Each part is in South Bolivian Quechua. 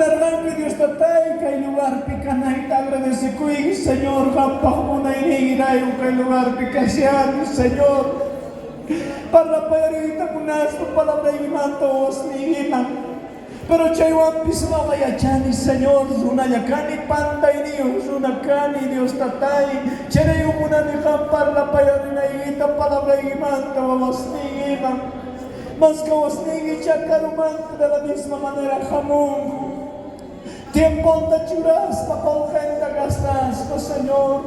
Munarqanki Dios Tatay kay lugarpi kanayta. Agradecekuyki, Señor, qanpaj munayniykirayku kay lugarpi kashani, Señor. Parlapayariyta munaspa palabraykimanta wawasniykiman. Pero chaywanpis noqa yachani, Señor, runalla kani, pantayniyoj runa kani, Dios Tatay. Chayrayku munani qan parlapayarinaykita palabraykimanta wawasniykiman. Mas kawasniyki ichá karumanta de la misma manera jamunku. Tiemponta churaspa, qolqenta gastaspa, Señor.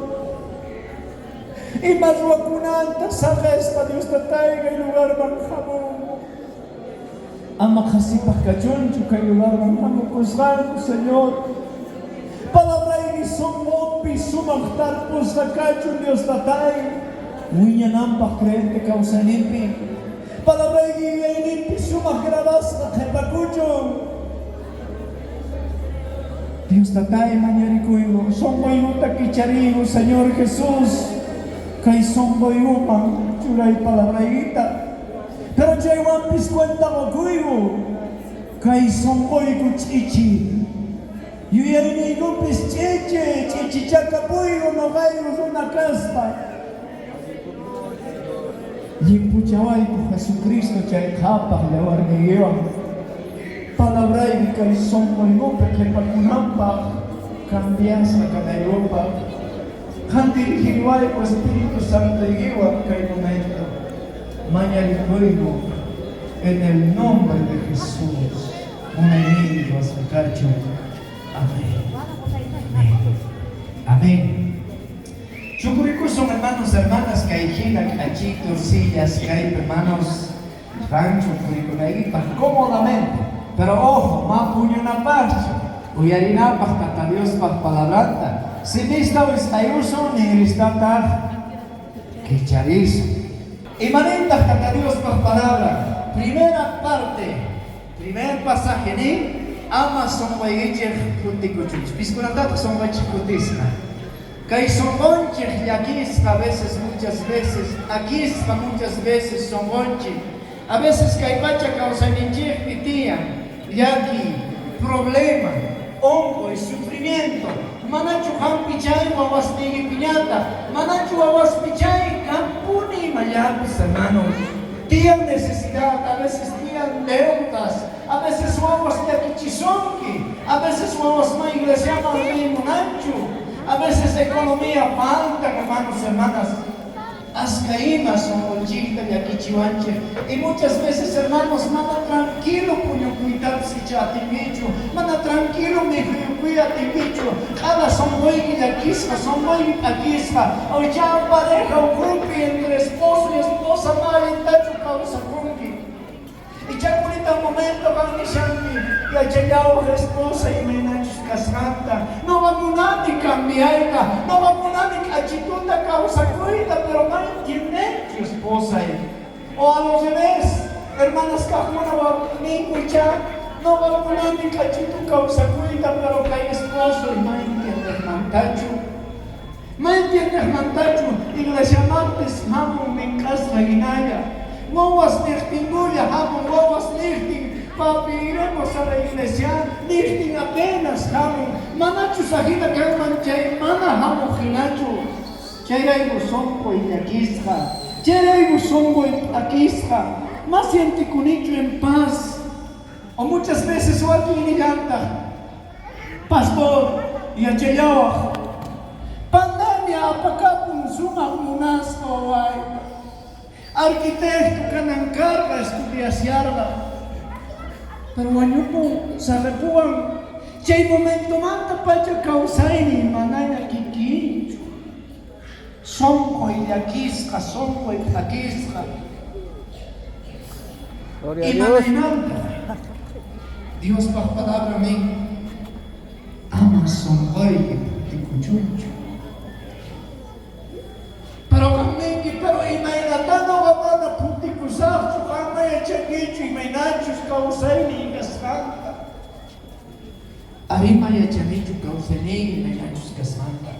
Ima ruwakunanta saqespa Dios Tatay kay lugarman jamunku. Ama qhasipaj kachunchu kay lugarman jamukusqanku, Señor. Palabrayki sonqonpi sumaj tarpusqa kachun, Dios Tatay, wiñananpaj creyente kawsayninpi. Palabrayki yuyayninpi sumaj grabasqa qhepakuchun. Dios Tatay, mañarikuyku, sonqoykuta kichariyku, Señor Jesús, kay sonqoykuman churay palabraykita. Pero chaywanpis cuenta qokuyku, kay sonqoyku ch'ichi, yuyayniykupis ch'ichi, ch'ichichakapuyku noqayku runa kaspa. Llimphuchawayku Jesucristo chay qhapaj yawarniykiwan, palabrayki kay sonqoykupi qhepakunanpaj, cambiasqa kanaykupaj. Qan dirigiriwayku Espíritu Santoykiwan kay momento. Mañarikuyku en el nombre de Jesús. Munayniyki ruwasqa kachun. Amén. Amén. Amén. Chukurikusun, hermanos, hermanas, kay jina k'achitu sillas kaypi, hermanos, qan chukurikunaykipaj cómodamente. Pero ojo, ma puñunapajchu, uyarinapaj Tata Diospaj palabranta. Simista wisq'ayusun, ninristataj kicharisun. Imanintaj Tata Diospaj palabra? Primera parte, primer pasaje nin, ama sonqoykichej phutikuchunchu. Piskunatataj sonqoychej phutisqa? Kay sonqonchej llakisqa a veces, muchas veces, p'akisqa muchas veces sonqonchej. A veces kay pacha kawsayninchejpi tiyan llakiy, problema, onqoy, sufrimiento. Manachu qanpi chay wawasniykipiñataj? Manachu wawaspi chay kanpuni imallapis, hermanos? Tiyan necesidad, a veces tiyan deudas, a veces wawas llakichisunki, a veces wawas ma iglesiaman riy munanchu, a veces economía faltan, hermanos, hermanas. Ashkha ima sonqonchejta llakichiwanchej. Y muchas veces, hermanos, mana tranquilo puñukuytapis icha atinkichu, mana tranquilo mikhuyukuy atinkichu, q'ala sonqoyki llakisqa, sonqoyki p'akisqa, o ichá pareja ukhupi entre esposo y esposa ma allintachu kawsakunki. Ichá kunita momento qan nishanki, Yachallawaj esposa imaynachus kasqanta. Noqa munani cambiayta, noqa munani k'achituta kawsakuyta, pero ma entiendenchu esposay. O al revés, hermanas kajkuna ninku ichá, Noqa munani k'achitu kawsakuyta, pero kay esposoy ma entiendejmantachu. Ma entiendejmantachu iglesiamanpis jamun mink'asqa jinalla. Wawas nejtinkulla jamun, wawas nejtin, Papi, iremos a la iglesia, nejtin apenas jamun. Manachus ajina kanman chay mana jamoj jinachu. Chayrayku sonqoy llakisqa, chayrayku sonqoy p'akisqa, ma sientekunichu en paz. O muchas veces wakin nillantaj, Pastor, yachallawaj, pandemia apakapun sumaj munasqa wawayta. Arquitecto kanan karqa estudiasharqa, pero wañupun, saqepuwan. Chay momentomantapacha kawsayniy manaña kikinchu. Sonqoy llakisqa, sonqoy p'akisqa. Imanaymantaj? Diospaj palabra nin, Ama sonqoyki phutikuchunchu. Pero qan ninki, pero imaynatá noqa mana phutikusajchu, qan ma yachankichu imaynachus kawsayniy kasqanta. Arí, ma yachanichu kawsayniy imaynachus kasqanta.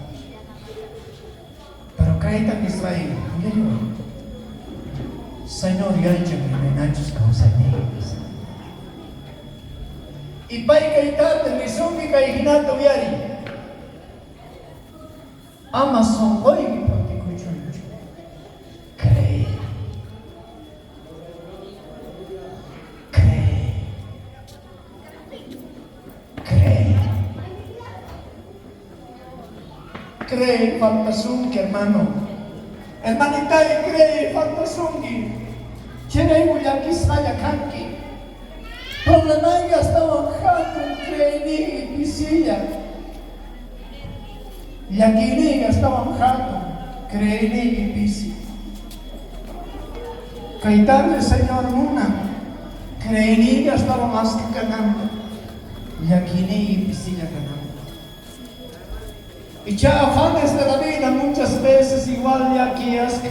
Pero kayta nisqay uyariway. Señor yachan imaynachus kawsayniy kasqanta. Y pay kaytata nisunki kay jinata uyariy. Ama sonqoyki phutikuchunchu. Cree. Cree. Cree. Cree faltasunki, hermano. Hermanitay, cree faltasunki. Chayrayku llakisqalla kanki. Problemayki astawan jatun, creeyniyki pisilla. Llakiyniyki astawan jatun, creeyniyki pisi. Kay tarde Señor munan creeyniyki astawan ashkha kananta, llakiyniyki pisilla kananta. Ichá afanes de la vida muchas veces igual llakiyasqa.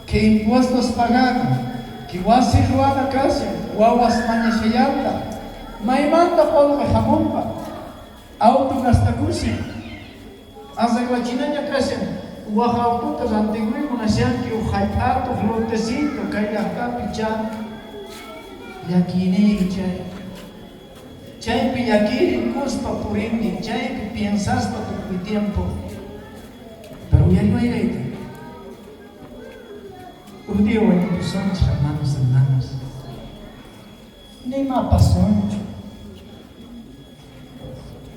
Que impuestos pagana, que wasi ruwana kashan, wawas mañashallanta, maymanta qolqe jamunqa, auto gastakushan, arreglachinaña kashan, waj autota rantikuy munashanki uj jallp'ata, uj lotecito kay llajtapi cha llakiyniyki chay. Chaypi llakirikuspa purinki, chaypi piensaspa tukuy tiempo. Pero uyariwayrayta. Uj día wañupusunchej, hermanos, hermanas. Nima pasunchu.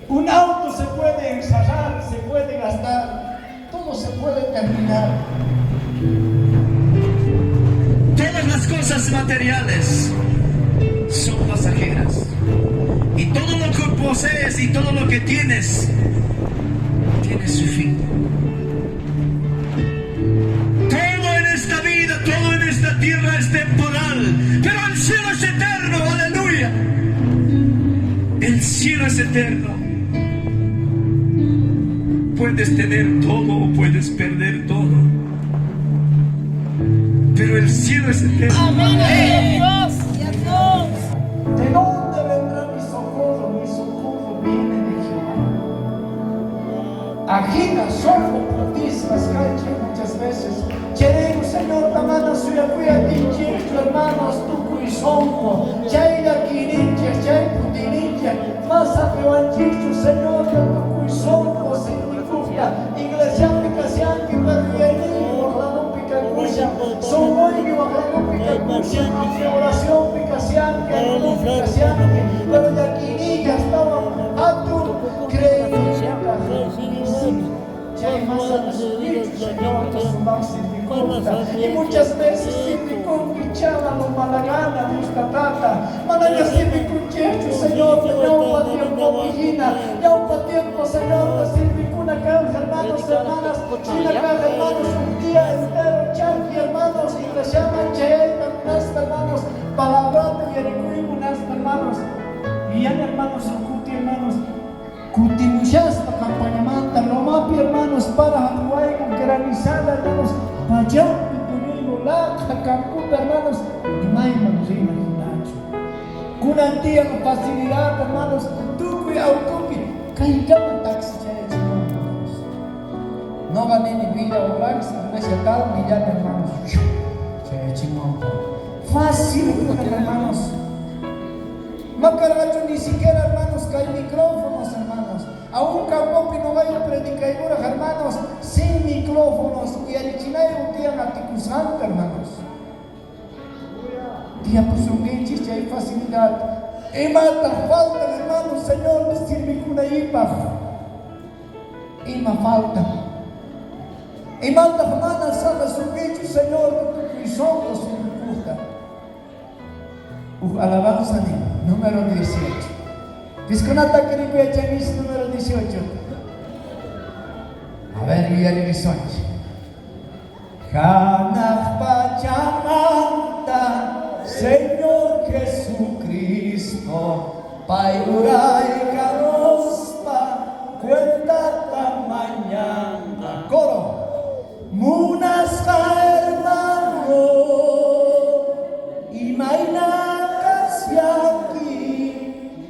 Un auto se puede ensarrar, se puede gastar, todo se puede terminar. Todas las cosas materiales son pasajeras. Y todo lo que posees y todo lo que tienes, tiene su fin. Todo en esta vida, todo en esta tierra es temporal, pero el cielo es eterno, aleluya. El cielo es eterno. Puedes tener todo o puedes perder todo, pero el cielo es eterno. Amén. Dios. ¿De dónde vendrá mi socorro? Mi socorro viene de Jehová. Ajina sonqo phutisqas kanchej muchas veces. Chayrayku Señorta mana suyakuyta hermanos, tukuy sonqo. Chay llakiyninchej, chay phutiyninchej, mas saqewanchejchu Señorta tukuy sonqo sirvikojta. Iglesiapi kashanki, pero yuyayniyki waj ladopi kakushan, sonqoyki waj ladopi kakushan, oracionpi kashanki, ayunopi kashanki, pero llakiyniyki astawan jatun, creeyniykitaj pisi. Chay mas Señor sumaj sirvikojta. Y muchas veces sirvikunki chala lo mala gana Dios tatata. Manaña sirvikunchejchu Señor, ñawpa tiempo jina, ñawpa tiempo Señor, sirvikuna kanja hermanos, hermanas, china kanja hermanos, un día entero chanki hermanos, iglesiaman chayayta munaspa hermanos, palabrata uyarikuy munaspa hermanos. Y ya hermanos, kuti hermanos, kutimushaspa campañamanta, Lomapi hermanos, para wayku granizada hermanos, pachapi puñuyku laqha camputa hermanos, mayman rina jinachu. Kunan tiyan facilidad hermanos, tukuy autopi, kaykama taxi chayachimun hermanos. Noqa nini Villa Oblax, iglesia tal, millán hermanos, chayachimun. Fácil hermanos. No cargacho ni siquiera hermanos, que hay micrófonos hermanos. Aún campopi no vaya predicadora hermanos, sin micrófonos y alichinay tiyan atikusanta hermanos. Tiyapusunkichis chay facilidad. Imata falta hermanos, Señor, sirvikunaypaj. Ima falta. Imata mana saqasunkichu Señor, tukuy sonqo sirvikujta. Uj alabanza ni número 18. Piskunata kirikuyachanis número 18. A ver, yuyaririsonchej. Hanaj pachamanta, Señor Jesucristo, Pay uraykamuspa, cuentata mañanqa. Coro. Munasqa hermano, imayna kashanki,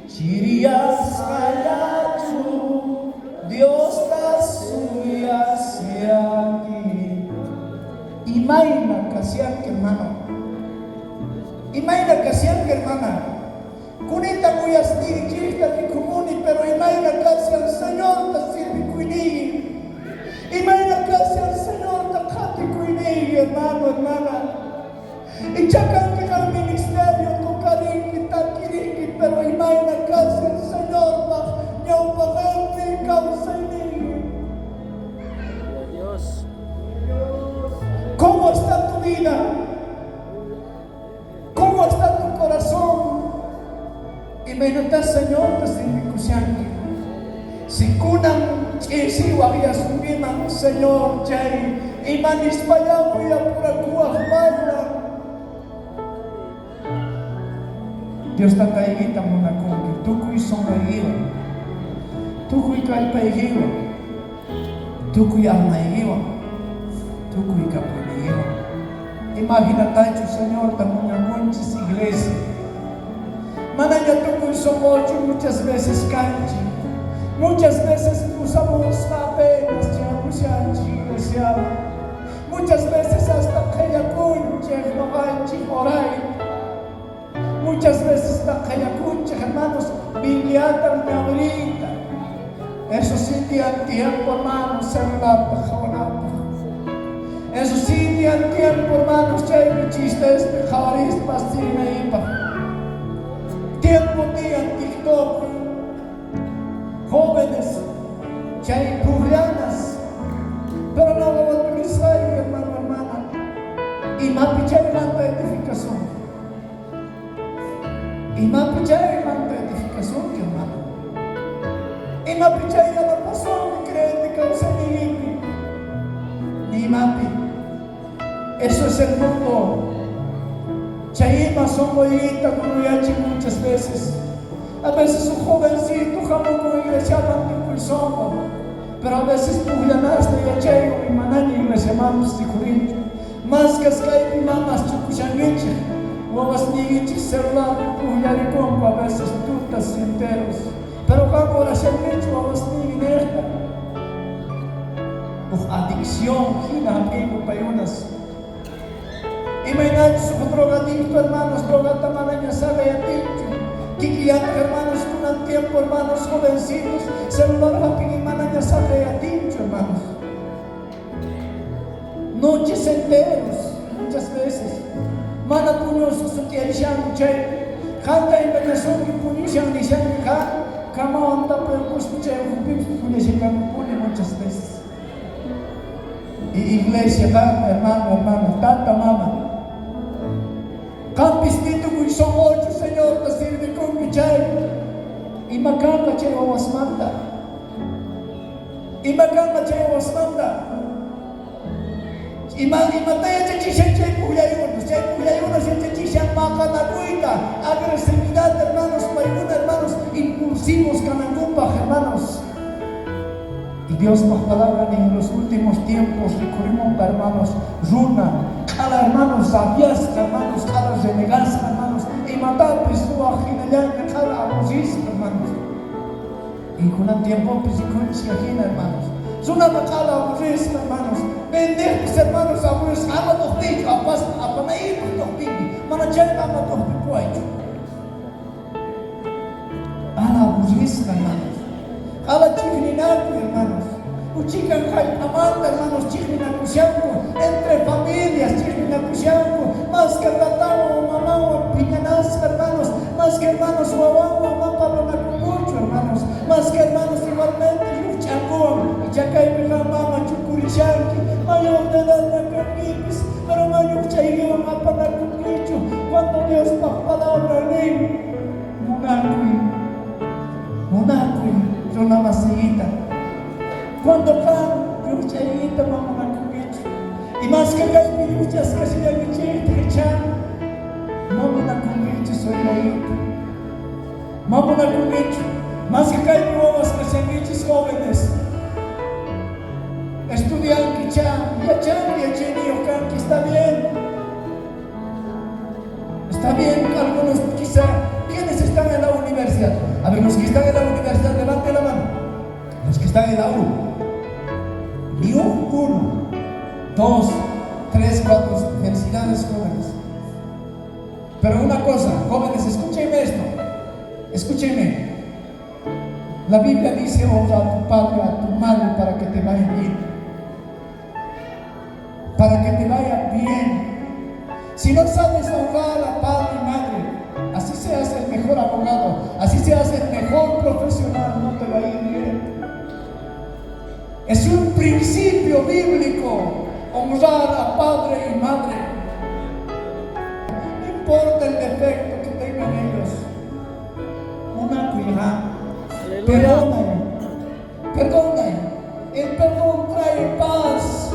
chiriyasqallachu, Diosta suyashanki. Imayna kashanki, hermano. Imayna kashanki, hermana. Kunitan uyasniykichejta rikumuni, pero imayna kashan Señorta sirvikuyniyki? Imayna kashan Señorta qhatikuyniyki, hermano, hermana? Ichá kanki qan ministerio tocarinki, takirinki, pero imayna kashan Señorpaj ñawpaqenpi kawsayniyki? Dios. ¿Cómo está tu vida? ¿Cómo está tu corazón? Imaynatá Señorta sirvikushanki? Si kunan ch'isi wajyasunkiman Señor chay, ima nispalla uyapurakuwaj paywan? Dios tataykita munakunki tukuy sonqoykiwan, tukuy kallpaykiwan, tukuy almaykiwan, tukuy kapuyniykiwan. Imaginatachu Señorta munakunchis, iglesia? Manaña tukuy sonqochu muchas veces kanchik. Muchas veces pusamuspa apenas chayamushanchik iglesiaman. Muchas veces hasta qhellakunchej noqanchik orayta. Muchas veces qhellakunchej, hermanos, Bibliata ñawiriyta. Eso sí tiyan tiempo, hermanos, celularta qhawanapaj. Eso sí tiyan tiempo, hermanos, chaypi chistespi qhawarispa asirinaypaj. Tiempo tiyan TikTok. Jóvenes, chay pujllanas. Pero no waturisqayki, hermano, hermana. Imapi chaymanta edificasunki? Imapi chaymanta edificasunki, hermano? Imapi chay yanapasunki creyente kawsayniykipi? Ni imapi. Eso es el mundo. Chay ima sonqoykita kuruyachin muchas veces. A veces un jovencito jamukun iglesiaman tukuy sonqo. Pero a veces pujllanasta yachaykun y manaña iglesiamanpis rikhurinchu. Mashkhas kaypi mamas chukushankichej, wawasniykichej celularpi pujllarikunku a veces tutas enteros. Pero qan orashankichu wawasniyki nejta? Uj adicción jina jap'inku paykunas. Imaynachus uj drogadicto, hermanos, drogata manaña saqey atinchu. Kikillantaj, hermanos, kunan tiempo, hermanos, jovencitos, celular jap'in y manaña saqey atinchu, hermanos. Noches enteros, muchas veces. Mana puñusqa sut'iyarishanku chaypi. Qanta engañasunki puñushan nishanki qan camawan tapaykuspa chay ukhupipis puñashankankupuni muchas veces. Y iglesia qan, hermano, hermana, tata, mama. Qampis ni tukuy sonqochu Señorta sirvikunki chay. Ima kanqa chay wawasmanta? Ima kanqa chay wawasmanta? Ima imata yachachishan chay pujllayunas? Chay pujllayunas yachachishan maqanakuyta, agresividad, hermanos, paykuna, hermanos, impulsivos kanankupaj, hermanos. Y Diospaj palabra en los últimos tiempos rikhurimunqa, hermanos, runa, q'ala, hermanos, rabiasqa, hermanos, q'ala renegasqa, hermanos, imatapis ruwaj jinallaña q'ala aburrisqa, hermanos. Y kunan tiempopis rikhunchik jina, hermanos. Runata q'ala aburrisqa, hermanos. Vendejpis, hermanos, aburrisqa, ama t'ojpiychu, apaspa apanaypaj t'ojpinki, mana chayqa ama t'ojpipuwaychu. Q'ala aburrisqa, hermanos. Q'ala chejninakuy, hermanos. Uchikan jallp'amanta, hermanos, chejninakushanku, entre familias chejninakushanku, mashkha tatawan o mamawan phiñanasqa, hermanos, mashkha, hermanos, wawanwan mana parlanakunkuchu, hermanos, mashkha, hermanos, igualmente llujch'ankuwan. Ichá kaypi qan mama chukurishanki, mayor de edad kankipis, pero mana llujch'aykiwan apanakunkichu, cuando Diospaj palabra nin, munakuy, munakuy runa masiykita. Cuando qan llujch'aykita mana munakunkichu. Y mashkha kaypi llujch'as kashallankichejtaj ichá mana munakunkichu suegraykita. Mana munakunkichu. Mashkha kaypi wawas kashankichis jóvenes. Estudianki cha, yachanki, yachayniyoj kanki, está bien. Está bien, algunos quizá, ¿quiénes están en la universidad? A ver, los que están en la universidad, levanten la mano. Los que están en la U. Ni un, uno, dos, tres, cuatro. Felicidades, jóvenes. Pero una cosa, jóvenes, escúchenme esto. Escúchenme. La Biblia dice, honra a tu padre, a tu madre, para que te vaya bien. Para que te vaya bien. Si no sabes honrar a padre y madre, así seas el mejor abogado, así seas el mejor profesional, no te va a ir bien. Es un principio bíblico honrar a padre y madre. No importa el defecto que tengan ellos. Una Perdona, perdona. El perdón trae paz.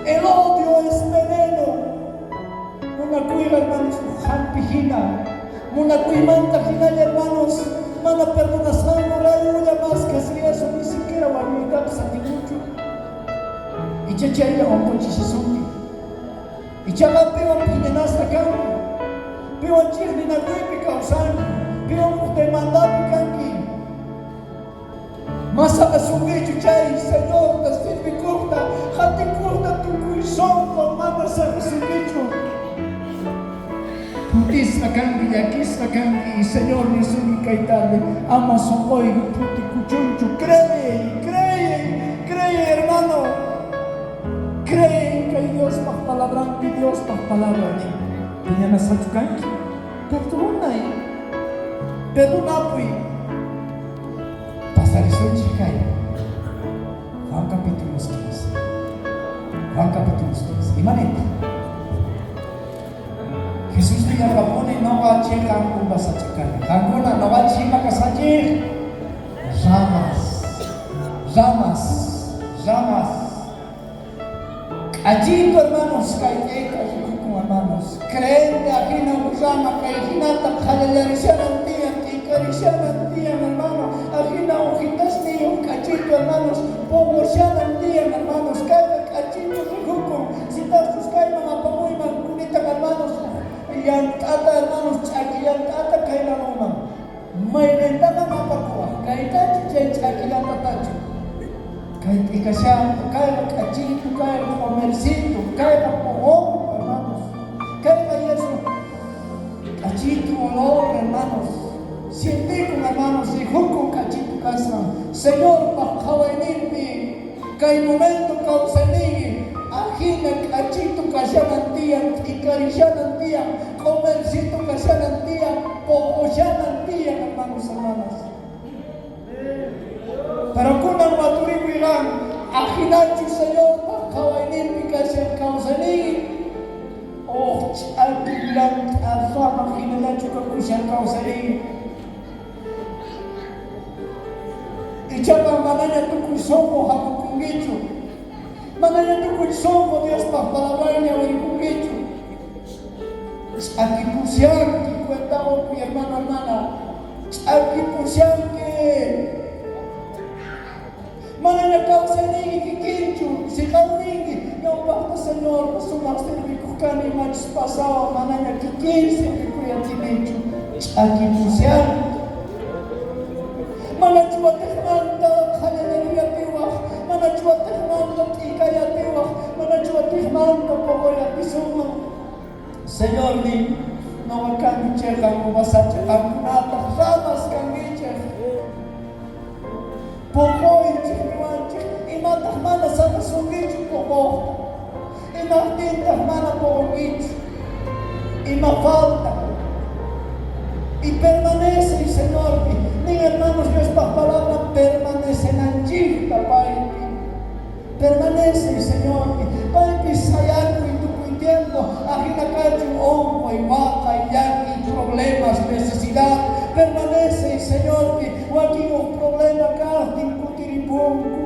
El odio es veneno. Munakuyqa, hermanos, hampi jina. Munakuymanta jinalla, hermanos, mana perdonasqankuraykulla más casi eso ni siquiera wañuytapis atinkuchu. Icha chaylla unquchishasunki. Ichaqa piwan phiñanasqa kanki. Piwan chiqninakuypi kawsanki. Piwan uj demandapi kanki. Masaqasunkichu chay Señorta sirvikuqta, qatikuqta tukuy sonqo mana saqasunkichu. Phutisqa kanki, llakisqa kanki, y Señor nisunki kay tarde, ama sonqoyki phutikuchunchu. Cree, cree, cree, hermano. Cree kay Diospaj palabranpi, Diospaj palabra nin. Phiñanasqachu kanki. Perdonay. Perdonapuy. Pasarisunchik kay. Juan capítulo 15. Juan capítulo 15. Imaneta. Jesús nillarqapuni noqa cheqan uva sach'a kani. Qankuna noqanchik ima kasqanchik? Ramas. Ramas. Ramas. K'achito, hermanos, kay t'ika rikukun, hermanos. Creen ajina rama kay jinata qhallallarishanan tiyan, t'ikarishanan tiyan, hermano. Ajina hojitasniyuq k'achito, hermanos, poqoshanan tiyan, hermanos. Kayqa k'achito rikukun. Sitachus kayman apamuyman kunitan, hermanos, llant'ata, hermanos, ch'aki llant'ata kay ladoman. Maynintaman apakuwaj, kaytachu chay ch'aki llant'atachu. Kay t'ikashanqa, kayqa k'achito, kayqa comercito, kayqa poqon, hermanos. Kayqa yesu k'achito olor, hermanos. Sientikun, hermanos, rikukun k'achito kasqan. Señorpaj qhawayninpi kay momento kawsayniyki ajina k'achito kashanan tiyan, t'ikarishanan tiyan, comercito kashanan tiyan, poqoshanan tiyan, hermanos, hermanas. Pero kunan waturikuyqan ajinachu Señorpaj qhawayninpi kashan kawsayniyki, oh ch'aki llant'a rama jinallachu kakushan kawsayniyki. Ichaqa manaña tukuy sonqo hamukunkichu. Manaña tukuy sonqo Diospaj palabranña wirikunkichu. Ch'akipushanki, cuenta qokuy, hermano, hermana. Ch'akipushanki. Manaña kawsayniyki kikinchu, siqawninki, ñawpaqta Señor sumaq servikuq kani imachus pasawan manaña kikin servikuy atinichu. Ch'akipushanki. Manachu atiqmanta qhallallariyatiwaj, manachu atiqmanta t'ikayatiwaj, manachu atiqmanta poqoyapisunman. Señor nin, noqa kani cheqan uva sach'a, qankunataq ramas kankichej. Poqoychej niwanchej, imataq mana saqasunkichu poqojta. Imajtintaq mana poqonkichu. Ima falta. Y permanece, Señor. Nin, hermanos, Diospaj palabra permanecenanchikta paypi. Permanece, Señor. Paypi sayakuy tukuy tiempo. Ajina kachun onqoy, waqay, llaki, problemas, necesidad. Permanece, Señor. Wakin uj problema kajtin kutiripunku.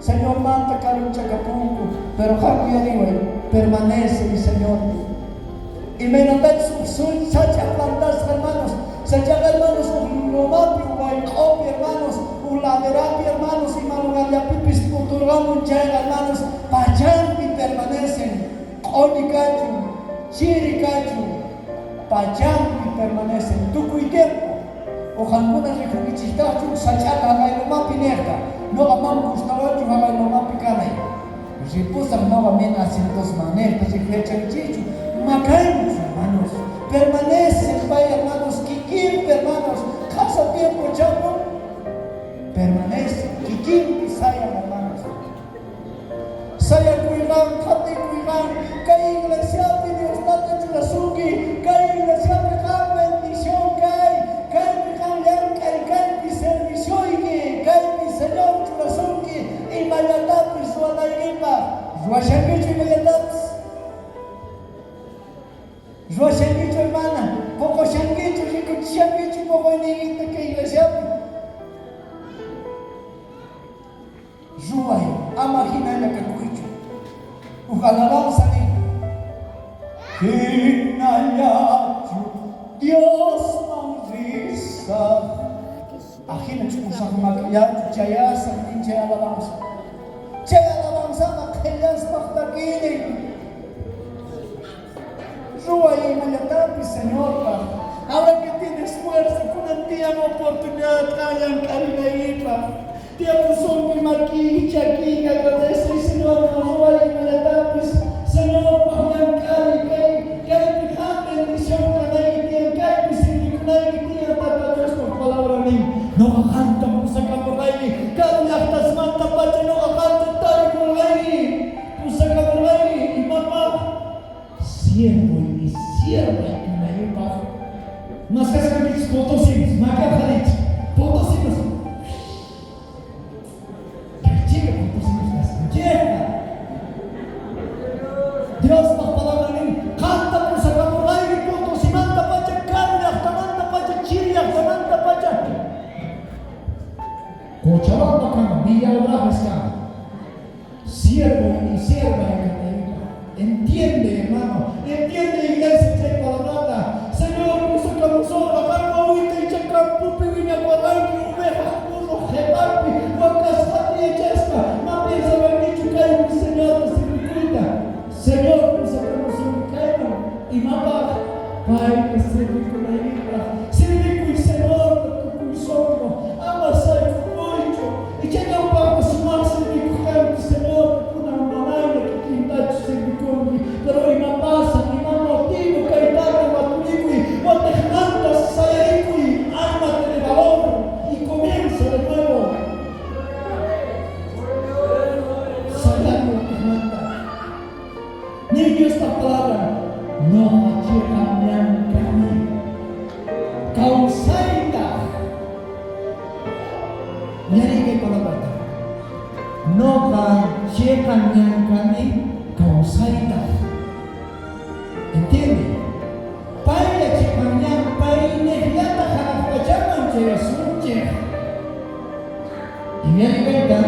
Señor manta karunchakapunku. Pero qan permanece, Señor. Imaynatachus uj sacha plantasqa, hermanos. Sachaqa, hermanos, uj lomapi, uj wayq'opi, hermanos, uj laderapi, hermanos, ima lugarllapipis p'uturqamun chayqa, hermanos, pachampi permanecen. Q'uñi kachun, chiri kachun, pachampi permanecen tukuy tiempo. O qankuna rikunkichiktachu sach'ata haqay lomapi nerqa, noqa mana gustawanchu haqay lomapi kanay. Ripusaq noqa mina asientosman nerqa rikuyachankichikchu, makanchu, hermanos. Permanecen pay, hermanos, kikinpi, hermanos, qhasa tiempo. Permanece, kikinpi sayan, hermanos. Sayakuy qan, qhatikuy qan, kay iglesiapi Dios tata churasunki, kay iglesiapi qan bendición kay, kaypi qan llank'ay, kaypi servicioyki, kaypi Señor churasunki, imallatapis ruwanaykipaj. Ruwashankichu imallatapis? Ruwashankichu, hermana? Poqoshankichu, rikuchishankichu poqoyniykita kay iglesiapi? Ruway, ama hinalla kakuychu. Uj alabanza nin, Hinallachu Diosman risaj. Ajina ch'usaj makillachu chayasaj nin chay alabanza. Chay alabanzaqa qhellaspaj takinin. Ruway imallatapis Señorpaj. Ahora que tienes fuerza, kunan tiyan oportunidad qan llank'arinaykipaj. Tiyapusunki maki, chaki, agradece, Señor, ruway imallatapis. Señorpaj llank'ariy, kay kaypi qan bendición kanayki tiyan, kaypi sirvikunayki tiyan, Tata Diospaj palabra nin. Noqa qanta pusakamurqayki, karu llajtasmantapacha noqa qanta tarikurqayki, pusakamurqayki, imapaj? Siervo y sierva kanaypaj. Maskasqankichis potosinos, mak'aqarichis, potosinos. Kay chika potosinos kasqanchejta. Diospaj palabra nin, qanta pusakamurqayki Potosimantapacha, karu llajtamantapacha, chiri llajtamantapacha. Cochabamba kama, Villa Obrajes kama. Siervo y sierva kanaypaj. Entiende, hermano, entiende, iglesia, chay palabrata. Señor pusakamusorqa, qan wawita icha campopi wiñakurqanki, ovejas burro qhepanpi, wakasqata yachaspa, ma piensawankichu kaypi Señorta sirvikuyta. Señor pusakamusunki kayman, imapaj? Payta sirvikunaykipaj. Sirvikuy Señorta tukuy sonqo, ama sayk'ukuychu. Icha ñawpajpi sumaj sirvikoj kanki Señorta, kunan manaña kikintachu sirvikunki. Pero ima pasan, ima motivo kay tata waturikuy, watejmanta sayarikuy, ármate de valor y comienza de nuevo. Sayariy watejmanta. Nin Diospa palabran, noqa cheqan ñan kani, kawsaytaj. Uyariy kay palabrata. Noqa cheqan ñan kani, kawsaytaj. Entiende? Paylla cheqan ñan, paynejllata janaj pachaman chayasunchej. Uyariy kayta,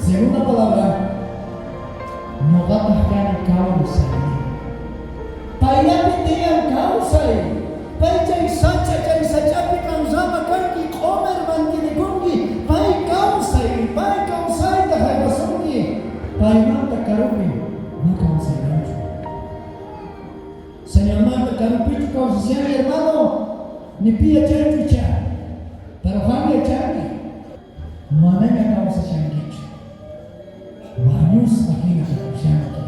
segunda palabra, noqataj kani kawsay. Payllapi tiyan kawsay. Pay chay sacha, chay sachapi qan rama kanki, q'omer mantienekunki. Pay kawsay, pay kawsayta jaywasunki. Paymanta karupi ma kawsaymanchu. Señormanta karupichu kawsashanki, hermano? Ni pi yachanchu icha. Pero qan yachanki. Manaña kawsashankichu. Wañusqa hina kakushanki.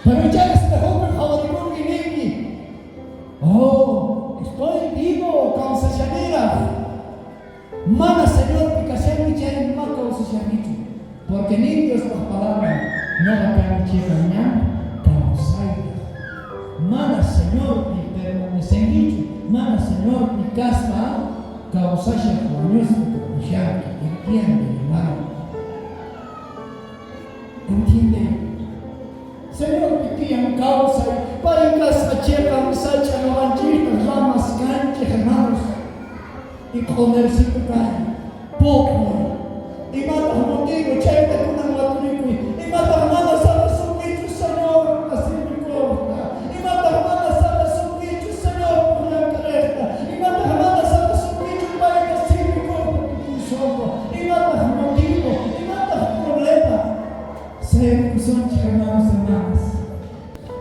Pero ichá espejopi qhawarikunki ninki, Oh, estoy vivo, kawsashaniraj. Mana Señorpi kashanki chay ma kawsashankichu. Porque nin Diospaj palabra, noqa kani cheqan ñan, kawsaytaj. Mana Señorpi permanecenkichu, mana Señorpi kaspa kawsashaj wañusqa tukushanki. Entiende, hermano. Entiende. Señorpi tiyan kawsay, pay kasqa cheqan sach'a, noqanchejtaj ramas kanchej, hermanos. Y q'omercito kay, poqoy. Imataj motivo? Chayta kunan waturikuy. Imataj mana saqesunkichu Señorta sirvikojta? Imataj mana saqesunkichu Señorpaj llank'arejta? Imataj mana saqesunkichu payta sirvikojta tukuy sonqo? Imataj motivo? Imataj problema? Sayarikusunchej, hermanos, hermanas.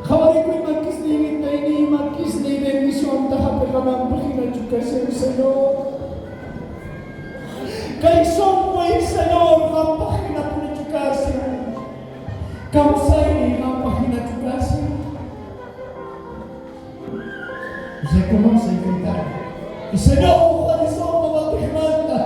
Qhawarikuy makisniykita, niy, makisniy bendicionta jap'eqananpaj jinachu kashan, Señor. Kay sonqoy, Señor, qanpaj jinapunichu kashan. Kawsayniy qanpaj jinachu kashan. Reconoce kayta. Y Señor, uqhari sonqo watejmanta.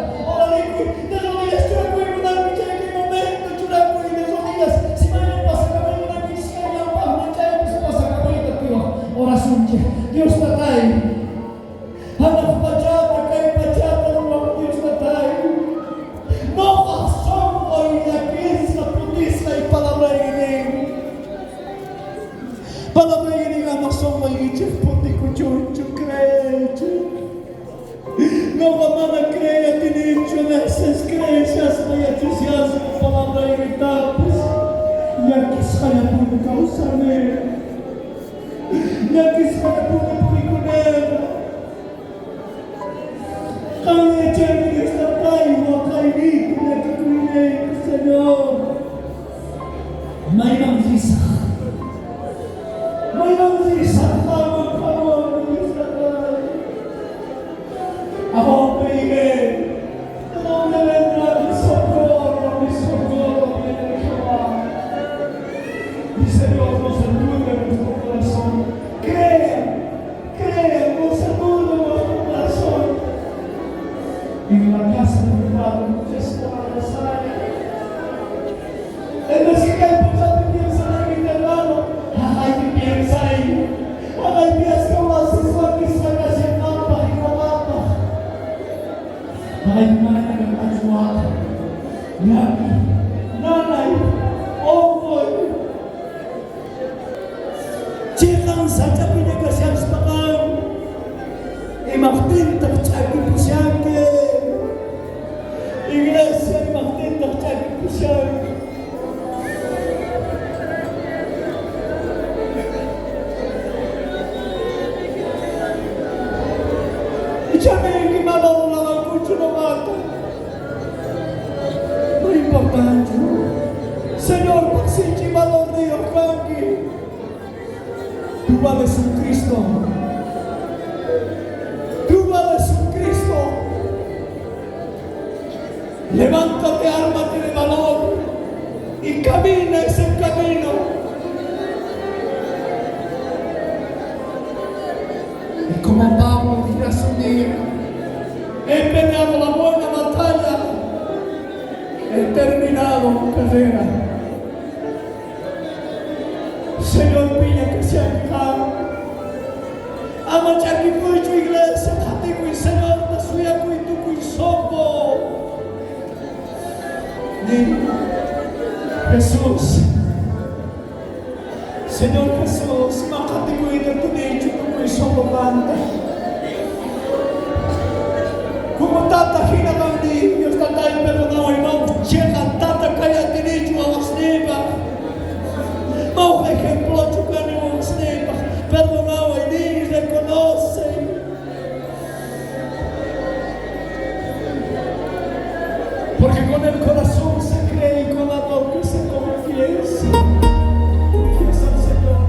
Kanqachu waqay, llakiy, nanay, onqoy. Cheqan sach'apiña kashaspa qan, imajtintaj ch'akipushanki? Iglesia, imajtintaj ch'akipushanki? Ichá ninki, mana runamankuchu noqata. No importanchu. Señorpaj sinch'i valorniyoj kanki. Tú vales un Cristo. Tú vales un Cristo. Levántate, ármate de valor y camina ese camino. Y como Pablo dirás un día, he peleado la buena batalla, he terminado mi carrera. Señor, piña kashanki. Ama ch'akipuychu, iglesia, qhatikuy Señorta, suyakuy tukuy sonqo. Ni Jesús, Señor Jesús, maqhatikuyta tunichu tukuy sonqomanta. Como tata hina qan Dios tatay perdonaway, mana cheqan tata kay atinichu wawasniypaj. Mana ejemplochu kani wawasniypaj. Perdonaway, ni reconoce. Porque con el corazón se cree y con la boca se confiesa. Confiesa al Señor.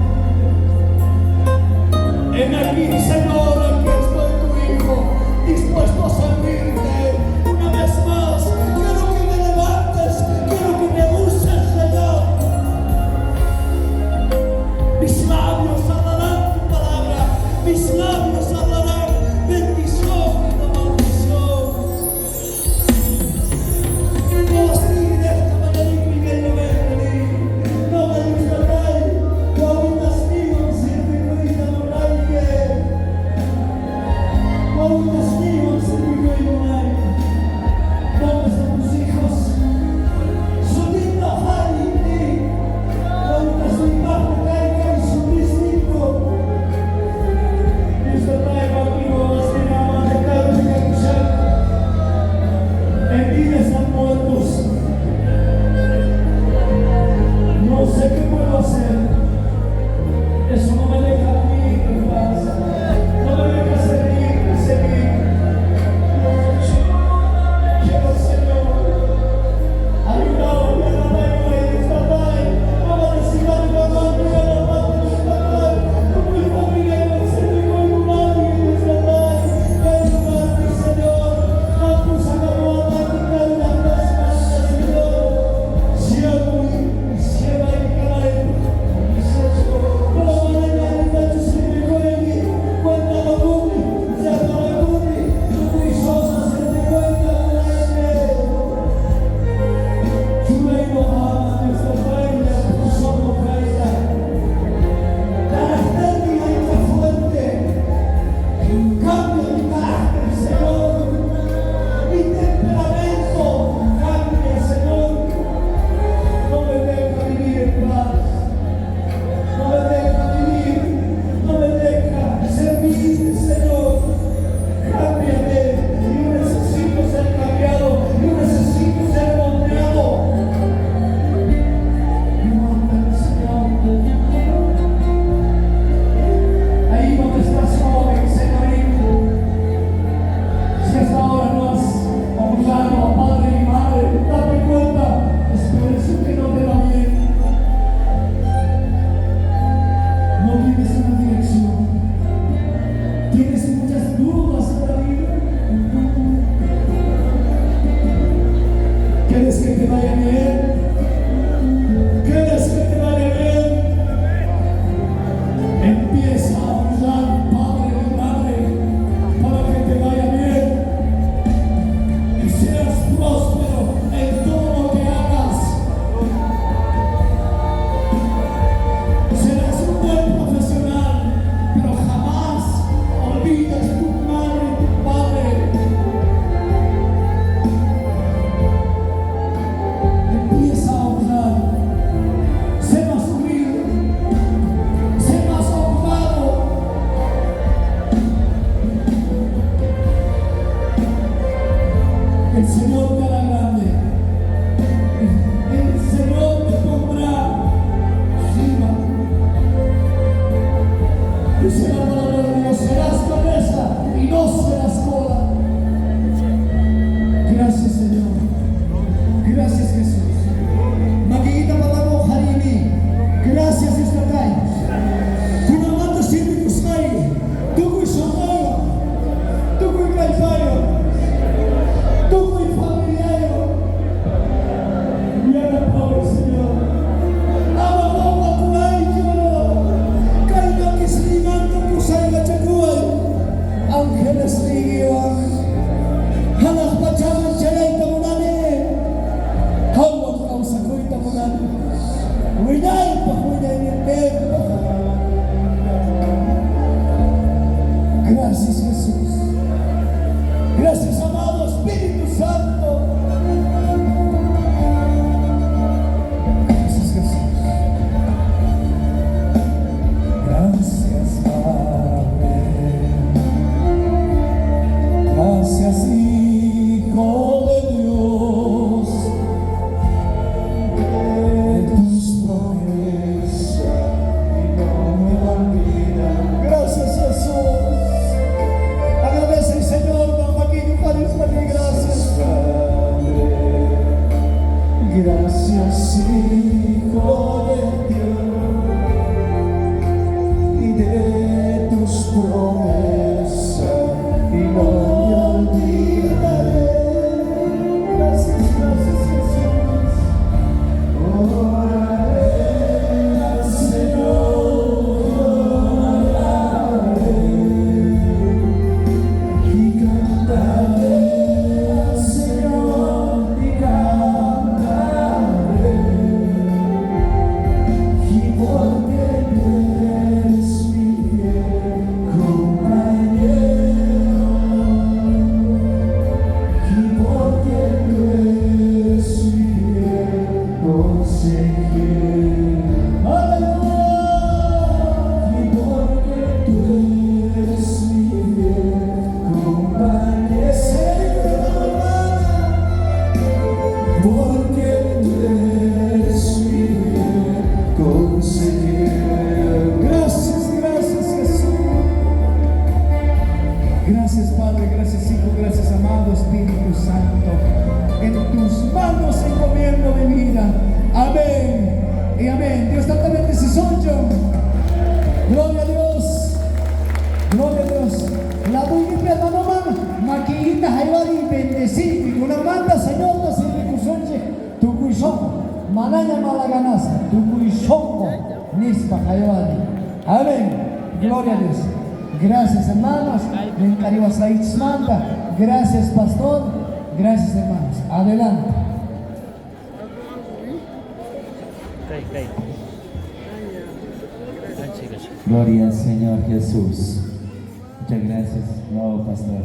Heme aquí, Señor, aquí estoy tu hijo, dispuesto a servirte una vez más. Quiero que me levantes, quiero que me uses, Señor. Mis labios hablarán tu palabra, mis labios hablarán bendición y no maldición. No esta mañana no me gusta. ¿Dónde están tus hijos? En vida están muertos. No sé qué puedo hacer. Eso no me deja vivir en paz. No me deja seguir, seguir. Quiero, Señor. Ayúdame, Cambia mi carácter, Señor. Mi temperamento cambia, Señor. No me deja vivir en paz. No me deja vivir. No me deja servirte, Señor. Cámbiame. Yo necesito ser cambiado. Yo necesito ser moldeado. Levántame, Señor. Ahí donde estás, joven, señorita. Si hasta ahora no has honrado a padre y madre, date cuenta, es por eso que no te va bien. No tienes una dirección. Tienes muchas dudas en la vida. ¿Quieres que te vaya bien? ¿Quieres que te vaya bien? Empieza a honrar padre y madre para que te vaya bien y seas próspero en todo lo que hagas. Serás un buen profesional, pero jamás olvides tu madre y tu padre. El Señor te hará grande. El Señor te pondrá arriba. Dice la palabra de Dios, serás cabeza y no serás cola. Gracias, Señor. Gracias, Jesús. Makikita patamo harini. Gracias, Dios Tatay. Kunanmanta sirvikusqayki. Tukuy sonqoywan. Tukuy kallpaywan. Tukuy familiaywan. Yanapaway, Señor. Ama qonqakuwaychu. Kay makisniymanta pusaykachakuway. Angelesniykiwan. Hanaq pachaman chayayta munani. Qanwan kawsakuyta munani. Wiñaypaq wiñaynintinpaq. Gracias, Jesús. Gracias, amado Espíritu Santo. Gracias, Jesús. Gracias, Padre. Gracias, Hijo de Dios. De tus promesas y no me olvidas. Gracias, Jesús. Agradece al Señor, Joaquín, gracias. Padre. Gracias, Hijo de Dios, y de tus promesas, y no me olvidaré. Gracias, gracias, Jesús. Oraré al Señor, oraré, y cantaré al Señor, y cantaré, y porque tú eres mi fiel compañero, y porque tú eres mi fiel consejero. Aleluya. Y porque tú eres mi fiel compañero, porque tú eres mi fiel consejero. Gracias, gracias, Jesús. Gracias, Padre, gracias, Hijo, gracias, amado Espíritu Santo. En tus manos encomiendo mi vida. Amén y amén. Dios te bendice. Gloria a Dios. Gloria a Dios. La hermano man, makita haywari bendecir. Kunanmanta Señor sirvikusunchej tukuy sonqo. Manaña malaganasa, tukuy sonqo nispa haywari. Amén. Gloria a Dios. Gracias, hermanos. Manta. Gracias, pastor. Gracias, hermanos. Adelante. Kay, kay. Gloria al Señor Jesús. Muchas gracias, nuevo pastor.